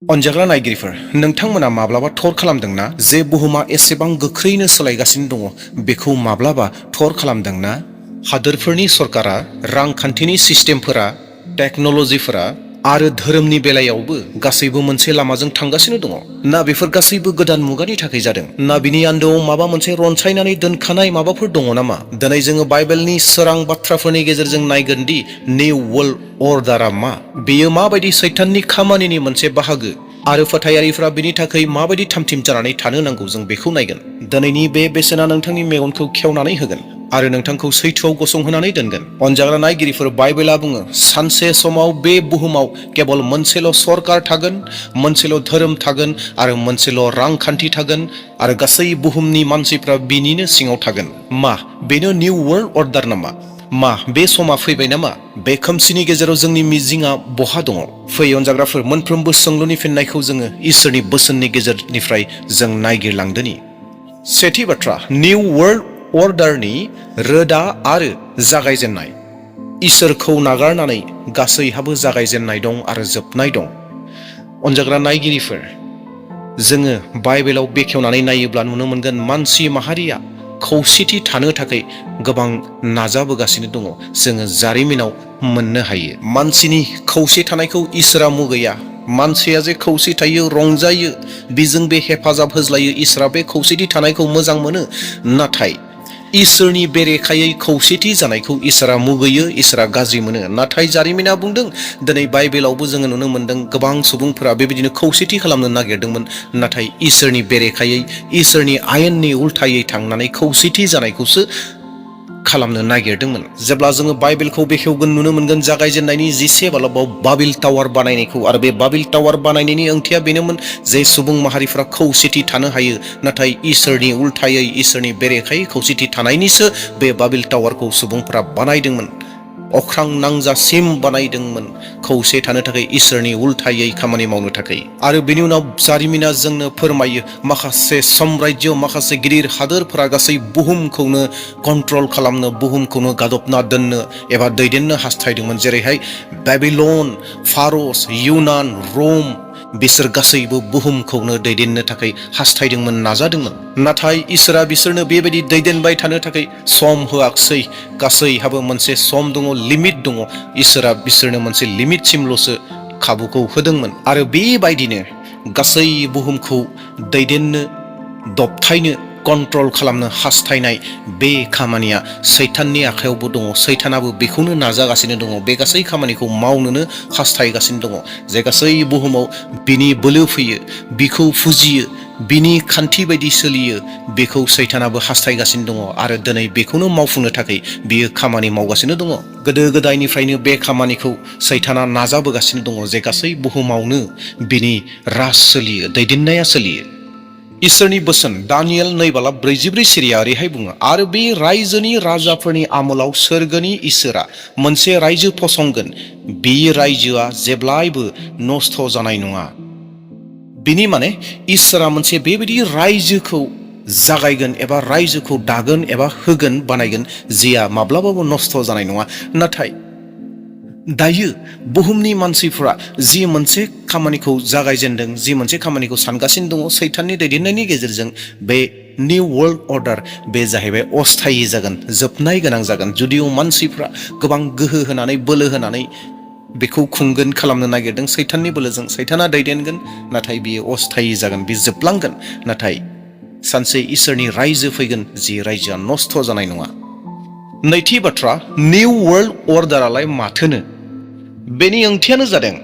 अनजाग्रा नायगिरिफोर, नोंथांमोना माब्लाबा थर खालामदोंना जे बुहुमा एसेबां गोख्रैनो सोलायगासिनो दङ बेखौ माब्लाबा थर खालामदोंना? हादोरफोरनि सरकारा, रांखान्थिनि सिस्टेमफोरा, टेक्न'लजिफोरा आरो धोरोमनि बेलायावबो गासैबो मोनसे लामाजों थांगासिनो दङ। ना बेफोर गासैबो गोदान मुगानि थाखाय जादों? ना बिनि आन्दोआव माबा मोनसे रनसायनानै दोनखानाय माबाफोर दङ नामा? दिनै जोङो बाइबेलनि सोरां बाथ्राफोरनि गेजेरजों नायगोन दि निउ वर्ल्ड अर्डारआ मा? बेयो माबायदि सैताननि खामानिनि मोनसे बाहागो आरो फोथायारिफ्रा बिनि थाखाय माबायदि थामथिम जानानै थानो नांगौ जों बेखौ नायगोन। दिनैनि बे बेसेना नोंथांनि मेगनखौ खेवनानै होगोन आरो नोंथांखौ सैथोआव गसंहोनानै दोनगोन। अनजाग्रा नायगिरिफोर, बाइबेला बुङो सानसे समाव बे बुहुमाव केवल मोनसेल' सरकार थागोन, मोनसेल' धोरोम थागोन आरो मोनसेल' रांखान्थि थागोन आरो गासै बुहुमनि मानसिफ्रा बिनिनो सिङाव थागोन। मा बेनो निउ वर्ल्ड अर्डार नामा? मा बे समा फैबाय नामा? बे खोमसिनि गेजेराव जोंनि मिजिंआ बहा दङ? फै अनजाग्राफोर, मोनफ्रोमबो सोंलुनि फिननायखौ जोङो इसोरनि बोसोननि गेजेरनिफ्राय जों नायगिरलांदोनि। सेथि बाथ्रा, निउ वर्ल्ड अर्डारनि रोदा आरो जागायजेननाय। इसोरखौ नागारनानै गासैहाबो जागायजेननाय दं आरो जोबनाय दं। अनजाग्रा नायगिरिफोर, जोङो बाइबेलाव बेखेवनानै नायोब्ला नुनो मोनगोन मानसि माहारिया खौसेथि थानो थाखाय गोबां नाजाबोगासिनो दङ। जोङो जारिमिनाव मोननो हायो मानसिनि खौसे थानायखौ इसोरा मुगैया। मानसिया जे खौसे थायो, रंजायो, बेजों बे हेफाजाब होज्लायो, इसोरा बे खौसेथि थानायखौ मोजां मोनो। नाथाय इसोरनि बेरेखायै खौसेथि जानायखौ इसोरा मुगैयो, इसोरा गाज्रि मोनो। नाथाय जारिमिना बुंदों, दिनै बाइबेलावबो जोङो नुनो मोनदों गोबां सुबुंफोरा बेबायदिनो खौसेथि खालामनो नागिरदोंमोन, नाथाय इसोरनि बेरेखायै, इसोरनि आयेननि उल्थायै थांनानै खौसेथि जानायखौसो खालामनो नागिरदोंमोन। जेब्ला जोङो बाइबेलखौ बेखेवगोन नुनो मोनगोन जागायजेननायनि 11 बालाबाव बाबिल टावार बानायनायखौ। आरो बे बाबिल टावार बानायनायनि ओंथिया बेनोमोन जे सुबुं माहारिफ्रा खौसेथि थानो हायो, नाथाय इसोरनि उल्थायै, इसोरनि बेरेखायै खौसेथि थानायनिसो बे बाबिल टावारखौ सुबुंफोरा बानायदोंमोन। अख्रां नांजासिम बानायदोंमोन खौसे थानो थाखाय, इसोरनि उल्थायै खामानि मावनो थाखाय। आरो बेनि उनाव जारिमिना जोंनो फोरमायो माखासे साम्राज्य, माखासे गिदिर हादोरफोरा गासै बुहुमखौनो कन्ट्रल खालामनो, बुहुमखौनो गादबना दोननो एबा दैदेननो हास्थायदोंमोन। जेरैहाय बेबिलन, फारस, युनान, रम, बिसोर गासैबो बुहुमखौनो दैदेननो थाखाय हास्थायदोंमोन, नाजादोंमोन। नाथाय इसोरा बिसोरनो बेबायदि दैदेनबाय थानो थाखाय सम होआखसै। गासैहाबो मोनसे सम दङ, लिमिट दङ। इसोरा बिसोरनो मोनसे लिमिटसिमल'सो खाबुखौ होदोंमोन। आरो बेबायदिनो गासै बुहुमखौ दैदेननो, दबथायनो, कन्ट्रल खालामनो हास्थायनाय बे खामानिया सैताननि आखायावबो दङ। सैतानाबो बेखौनो नाजागासिनो दङ, बे गासै खामानिखौ मावनोनो हास्थायगासिनो दङ। जे गासै बुहुमाव बिनि बोलो फैयो, बिखौ फुजियो, बिनि खान्थि बायदि सोलियो, बेखौ सैतानाबो हास्थायगासिनो दङ। आरो दिनै बेखौनो मावफुंनो थाखाय बियो खामानि मावगासिनो दङ। गोदो गोदायनिफ्रायनो बे खामानिखौ सैताना नाजाबोगासिनो दङ, जे गासै बुहुमावनो बिनि राज सोलियो, दैदेननाया सोलियो। इसोरनि बोसोन दानियेल 2:44 सिरिया ओरैहाय बुङो, आरो बे रायजोनि राजाफोरनि आमोलाव सोरगोनि इसोरा मोनसे रायजो फसंगोन, बे रायजोआ जेब्लायबो नस्थ' जानाय नङा। बिनि माने इसोरा मोनसे बेबायदि रायजोखौ जागायगोन एबा रायजोखौ दागोन एबा होगोन, बानायगोन, जिया माब्लाबाबो नस्थ' जानाय नङा। नाथाय दायो बुहुमनि मानसिफ्रा जि मोनसे खामानिखौ जागायजेनदों, जि मोनसे खामानिखौ सानगासिनो दङ सैताननि दैदेननायनि गेजेरजों, बे निउ वर्ल्ड अर्डार, बे जाहैबाय अस्थायी जागोन, जोबनाय गोनां जागोन। जुदिअ मानसिफ्रा गोबां गोहो होनानै, बोलो होनानै बेखौ खुंगोन, खालामनो नागिरदों सैताननि बोलोजों, सैताना दैदेनगोन, नाथाय बियो अस्थायी जागोन, बे जोबलांगोन। नाथाय सानसे इसोरनि रायजो फैगोन, जि रायजोआ नस्थ' जानाय नङा। नैथि बाथ्रा, निउ वर्ल्ड अर्डारालाय माथोनो? बेनि ओंथियानो जादों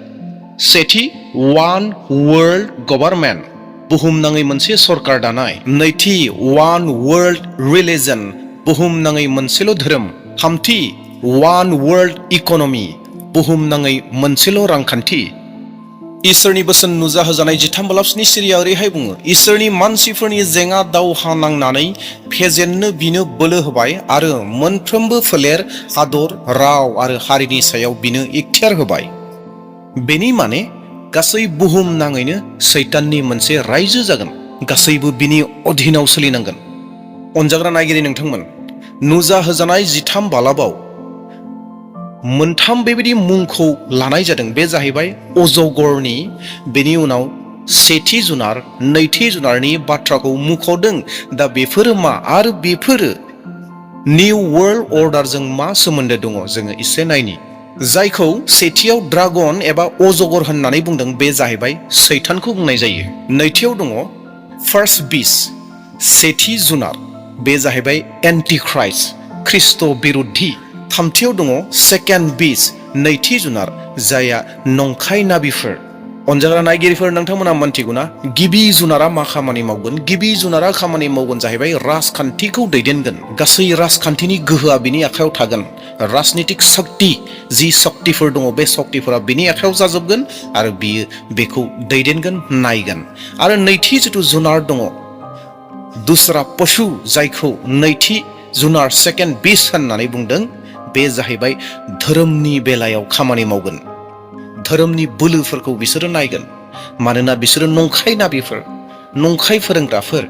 सेथि, वान वर्ल्ड गभर्नमेन्ट, बुहुमनाङै मोनसे सरकार दानाय। नैथि, वान वर्ल्ड रिलिजन, बुहुमनाङै मोनसेल' धोरोम। थामथि, वान वर्ल्ड इक'नमि, बुहुमनाङै मोनसेल' रांखान्थि। इसोरनि बोसोन नुजाहोजानाय 13:7 सिरिया ओरैहाय बुङो, इसोरनि मानसिफोरनि जेंना दावहा नांनानै फेजेननो बिनो बोलो होबाय आरो मोनफ्रोमबो फोलेर, हादर, राव आरो हारिनि सायाव बिनो इखतियार होबाय। बेनि माने गासै बुहुम नाङैनो सैताननि मोनसे रायजो जागोन, गासैबो बिनि अधीनाव सोलिनांगोन। अनजाग्रा नायगिरि नोंथांमोन, नुजाहोजानाय 13 बालाबाव मोनथाम बेबायदि मुंखौ लानाय जादों। बे जाहैबाय अजगरनि, बेनि उनाव सेथि जुनार, नैथि जुनारनि बाथ्राखौ मुंख'दों। दा बेफोरो मा आरो बेफोरो निउ वर्ल्ड अर्डारजों मा सोमोन्दो दङ जोङो एसे नायनि। जायखौ सेथियाव ड्रागन एबा अजगर होननानै बुंदों बे जाहैबाय सैतानखौ बुंनाय जायो। नैथियाव दङ फार्स्ट बिस्ट, सेथि जुनार, बे जाहैबाय एन्टिख्राइस्ट, ख्रिस्ट' बिरुद्धि। थामथियाव दङ सेकेन्ड बिस्ट, नैथि जुनार, जायआ नंखाय नाबिफोर। अनजाग्रा नायगिरिफोर, नोंथांमोना मोनथिगौना गिबि जुनारा मा खामानि मावगोन? गिबि जुनारा खामानि मावगोन जाहैबाय राजखान्थिखौ दैदेनगोन। गासै राजखान्थिनि गोहोआ बिनि आखायाव थागोन। राजनितिक शक्ति, जि शक्तिफोर दङ बे शक्तिफोरा बिनि आखायाव जाजोबगोन आरो बियो बेखौ दैदेनगोन, नायगोन। आरो नैथि जिथु जुनार दङ, दुसरा पशु, जायखौ नैथि जुनार सेकेन्ड बिस्ट होननानै बुंदों, बे जाहैबाय धोरोमनि बेलायाव खामानि मावगोन। धोरोमनि बोलोफोरखौ बिसोरो नायगोन, मानोना बिसोरो नंखाय नाबिफोर, नंखाय फोरोंग्राफोर।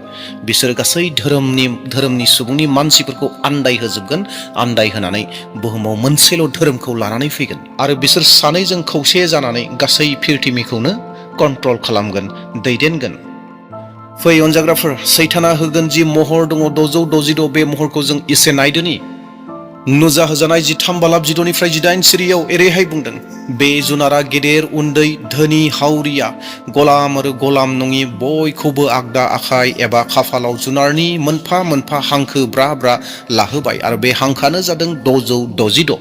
बिसोरो गासै धोरोमनि सुबुंनि मानसिफोरखौ आन्दायहोजोबगोन। आन्दायहोनानै बुहुमाव मोनसेल' धोरोमखौ लानानै फैगोन आरो बिसोर सानैजों खौसे जानानै गासै पृथिबीखौनो कन्ट्रल खालामगोन, दैदेनगोन। फै अनजाग्राफोर, सैताना होगोन जि महर दङ 666, बे महरखौ जों एसे नायदोनि। नुजाहोजानाय 13:18 सिरियाव एरैहाय बुंदों, बे जुनारा गेदेर उन्दै, धोनि हावरिया, गलाम आरो गलाम नङि बयखौबो आगदा आखाइ एबा खाफालाव जुनारनि मोनफा मोनफा हांखो ब्रा ब्रा लाहोबाय आरो बे हांखोआनो जादों 666।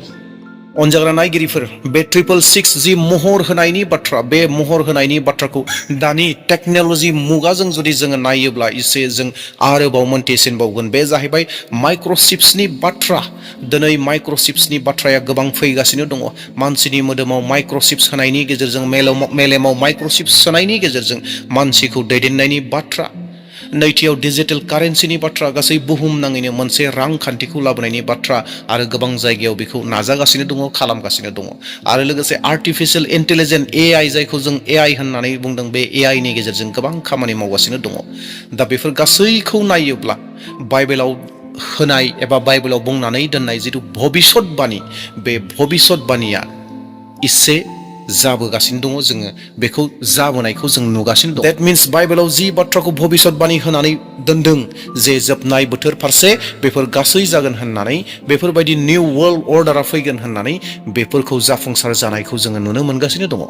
अनजाग्रा नायगिरिफोर, बे 666 जि महर होनायनि बाथ्रा, बे महर होनायनि बाथ्राखौ दानि टेक्न'लजि मुगाजों जुदि जोङो नायोब्ला एसे जों आरोबाव मोनथिसिनबावगोन। बे जाहैबाय माइक्र'चिप्सनि बाथ्रा। दिनै माइक्र'चिप्सनि बाथ्राया गोबां फैगासिनो दङ। मानसिनि मोदोमाव माइक्र'चिप्स होनायनि गेजेरजों, मेलेमाव माइक्र'चिप्स सोनायनि गेजेरजों मानसिखौ दैदेननायनि बाथ्रा। नैथियाव डिजिटेल कारेन्सिनि बाथ्रा, गासै बुहुम नाङैनो मोनसे रांखान्थिखौ लाबोनायनि बाथ्रा आरो गोबां जायगायाव बेखौ नाजागासिनो दङ, खालामगासिनो दङ। आरो लोगोसे आर्टिफिशियेल इन्टेलिजेन्स AI, जायखौ जों AI होननानै बुंदों, बे AI नि गेजेरजों गोबां खामानि मावगासिनो दङ। दा बेफोर गासैखौ नायोब्ला बाइबेलाव होनाय एबा बाइबेलाव बुंनानै दोननाय जिथु भबिष्यतबाणी, बे भबिष्यतबाणीया एसे जाबोगासिनो दङ। जोङो बेखौ जाबोनायखौ जों नुगासिनो दं। देट मिन्स बाइबेलाव जि बाथ्राखौ भबिष्यतबाणी होनानै दोनदों जे जोबनाय बोथोर फारसे बेफोर गासै जागोन होननानै, बेफोरबायदि निउ वर्ल्ड अर्डारा फैगोन होननानै, बेफोरखौ जाफुंसार जानायखौ जोङो नुनो मोनगासिनो दङ।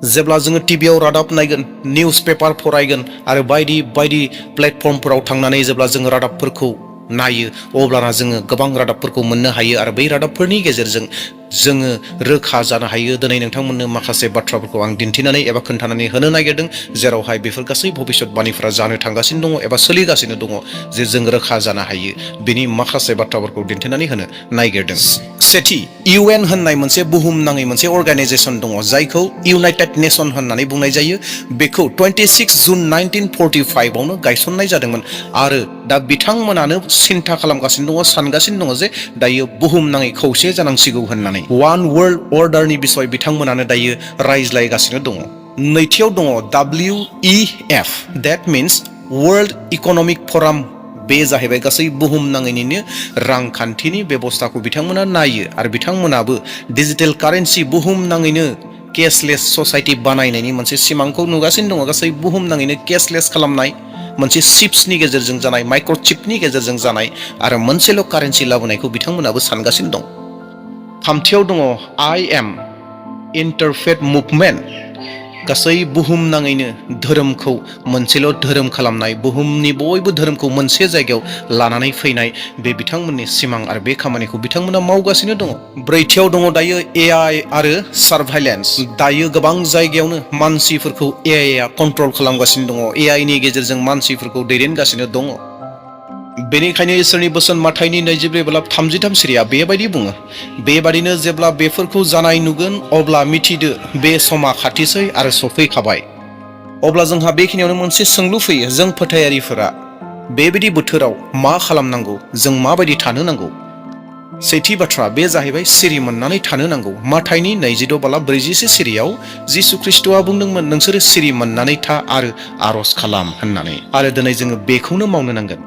जेब्ला जोङो टिभियाव रादाब नायगोन, निउस पेपार फरायगोन आरो बायदि बायदि प्लेटफर्मफोराव थांनानै जेब्ला जोङो रादाबफोरखौ नायो, अब्लाना जोङो गोबां रादाबफोरखौ मोननो हायो आरो बै रादाबफोरनि गेजेरजों जोङो रोखा जानो हायो। दिनै नोंथांमोननो माखासे बाथ्राफोरखौ आं दिन्थिनानै एबा खोन्थानानै होनो नागिरदों, जेरावहाय बेफोर गासै भबिष्यतबाणीफोरा जानो थांगासिनो दङ एबा सोलिगासिनो दङ, जे जों रोखा जानो हायो। बिनि माखासे बाथ्राफोरखौ दिन्थिनानै होनो नागिरदों। सेथि, UN होननाय मोनसे बुहुमनाङै मोनसे अर्गानाइजेसन दङ, जायखौ इउनाइटेड नेशन होननानै बुंनाय जायो। बेखौ 26 जुन 1945 आवनो गायसननाय जादोंमोन आरो दा बिथांमोनानो सिन्था खालामगासिनो दङ, सानगासिनो दङ जे दायो बुहुमनाङै खौसे जानांसिगौ होननानै। वान वर्ल्ड अर्डारनि बिसय बिथांमोनानो दायो रायज्लायगासिनो दङ। नैथियाव दङ WEF, that means world economic forum. बे जाहैबाय गासै बुहुमनाङैनिनो रांखान्थिनि बेबस्थाखौ बिथांमोना नायो आरो बिथांमोनाबो डिजिटेल कारेन्सि, बुहुमनाङैनो केसलेस ससाइटि बानायनायनि मोनसे सिमांखौ नुगासिनो दङ। गासै बुहुमनाङैनो केसलेस खालामनाय, मोनसे चिप्सनि गेजेरजों जानाय, माइक्र'चिपनि गेजेरजों जानाय आरो मोनसेल' कारेन्सि लाबोनायखौ बिथांमोनाबो सानगासिनो दं। थामथियाव दङ IM, इन्टारफेथ मुभमेन्ट। गासै बुहुमनाङैनो धोरोमखौ मोनसेल' धोरोम खालामनाय, बुहुमनि बयबो धोरोमखौ मोनसे जायगायाव लानानै फैनाय, बे बिथांमोननि सिमां आरो बे खामानिखौ बिथांमोना मावगासिनो दङ। ब्रैथियाव दङ दायो AI आरो सार्भाइलेन्स। दायो गोबां जायगायावनो मानसिफोरखौ AI आ कन्ट्रल खालामगासिनो दङ। AI नि गेजेरजों मानसिफोरखौ दैदेनगासिनो दङ। बेनिखायनो इसोरनि बोसोन माथाइनि 22:33 सिरिया बेबायदि बुङो, बेबादिनो जेब्ला बेफोरखौ जानाय नुगोन, अब्ला मिथिदो बे समा खाथिसै आरो सफैखाबाय। अब्ला जोंहा बेखिनियावनो मोनसे सोंलु फैयो, जों फोथायारिफोरा बेबायदि बोथोराव मा खालामनांगौ? जों माबायदि थानो नांगौ? सेथि बाथ्रा बे जाहैबाय सिरि मोननानै थानो नांगौ। माथाइनि 22:41 सिरियाव जिसु ख्रिस्ट'आ बुंदोंमोन, नोंसोरो सिरि मोननानै था आरो आर'ज खालाम होननानै। आरो दिनै जोङो बेखौनो मावनो नांगोन।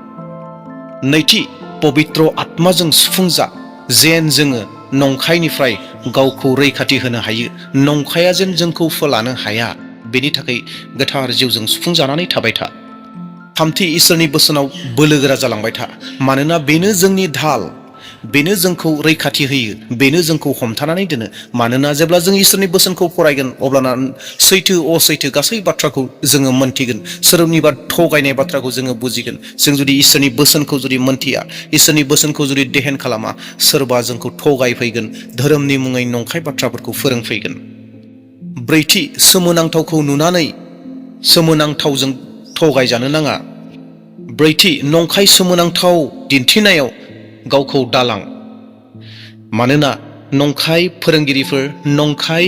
नैथि, पबित्र आत्माजों सुफुंजा, जेन जोङो नंखायनिफ्राय गावखौ रैखाथि होनो हायो, नंखाया जेन जोंखौ फोलानो हाया, बेनि थाखाय गोथार जिउजों सुफुंजानानै थाबाय था। थामथि, इसोरनि बोसोनाव बोलोगोरा जालांबाय था, मानोना बेनो जोंनि ढाल, बेनो जोंखौ रैखाथि होयो, बेनो जोंखौ हमथानानै दोनो। मानोना जेब्ला जों इसोरनि बोसोनखौ फरायगोन अब्लाना सैथो असैथो गासै बाथ्राखौ जोङो मोन्थिगोन, सोरनिबा थगायनाय बाथ्राखौ जोङो बुजिगोन। जों जुदि इसोरनि बोसोनखौ जुदि मोन्थिया, इसोरनि बोसोनखौ जुदि देहेन खालामा, सोरबा जोंखौ थगायफैगोन, धोरोमनि मुङै नंखाय बाथ्राफोरखौ फोरोंफैगोन। ब्रैथि, सोमोनांथावखौ नुनानै सोमोनांथावजों थगायजानो नाङा। ब्रैथि, नंखाय सोमोनांथाव दिन्थिनायाव गावखौ दालां, मानोना नंखाय फोरोंगिरिफोर, नंखाय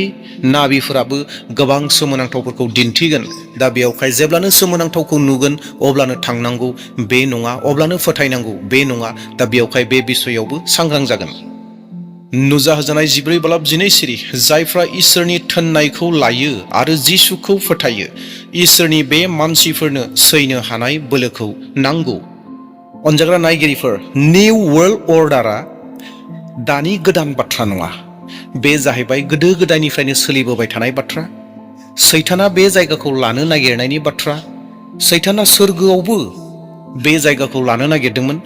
नाबिफोराबो गोबां सोमोनांथावफोरखौ दिन्थिगोन। दा बेयावहाय जेब्लानो सोमोनांथावखौ नुगोन अब्लानो थांनांगौ बे नङा, अब्लानो फोथायनांगौ बे नङा। दा बेयावहाय बे बिसयावबो सांग्रां जागोन। नुजाहोजानाय 14:12 सिरि, जायफ्रा इसोरनि थोननायखौ लायो आरो जिसुखौ फोथायो, इसोरनि बे मानसिफोरनो सैनो हानाय बोलोखौ नांगौ। अनजाग्रा नायगिरिफोर, निउ वर्ल्ड अर्डारा दानि गोदान बाथ्रा नङा, बे जाहैबाय गोदो गोदायनिफ्रायनो सोलिबोबाय थानाय बाथ्रा। सैताना बे जायगाखौ लानो नागिरनायनि बाथ्रा। सैताना सोरगोआवबो बे जायगाखौ लानो नागिरदोंमोन।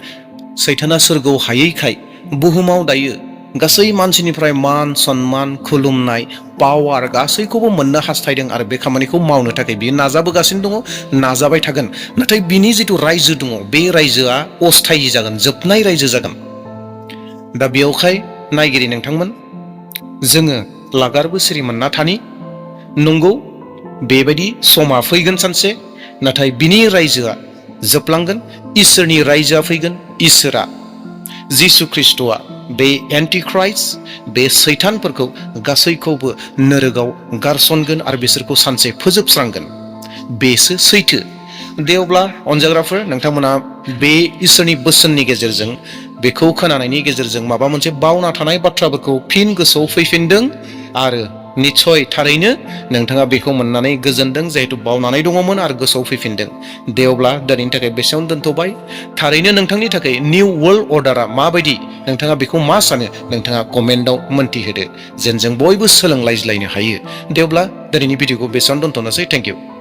सैताना सोरगोआव हायैखाय बुहुमाव दायो गासै मानसिनिफ्राय मान सन्मान, खुलुमनाय, पावार गासैखौबो मोननो हास्थायदों आरो बे खामानिखौ मावनो थाखाय बियो नाजाबोगासिनो दङ, नाजाबाय थागोन। नाथाय बिनि जिथु रायजो दङ, बे रायजोआ अस्थायि जागोन, जोबनाय रायजो जागोन। दा बेयावहाय नायगिरि नोंथांमोन, जोङो लागारबो सिरि मोनना थानि। नंगौ, बेबायदि समा फैगोन सानसे, नाथाय बिनि रायजोआ जोबलांगोन, इसोरनि रायजोआ फैगोन। इसोरा, जिसु ख्रिस्ट'आ बे एन्टिख्राइस्ट, बे सैतानफोरखौ गासैखौबो नोरोगाव गारसनगोन आरो बिसोरखौ सानसे फोजोबस्रांगोन। बेसो सैथो। दे अब्ला अनजाग्राफोर, नोंथांमोना बे इसोरनि बोसोननि गेजेरजों, बेखौ खोनानायनि गेजेरजों माबा मोनसे बावना थानाय बाथ्राफोरखौ फिन गोसोआव फैफिनदों आरो निस्सय थारैनो नोंथाङा बेखौ मोननानै गोजोनदों, जिहेतु बावनानै दङमोन आरो गोसोआव फैफिनदों। दे अब्ला दिनैनि थाखाय बेसेयावनो दोनथ'बाय। थारैनो नोंथांनि थाखाय निउ वर्ल्ड अर्डारा माबायदि, नोंथाङा बेखौ मा सानो, नोंथाङा कमेन्टआव मोन्थिहोदो, जेन जों बयबो सोलोंलायज्लायनो हायो। दे अब्ला दिनैनि भिडिअखौ बेसेयावनो दोनथ'नोसै। Thank you.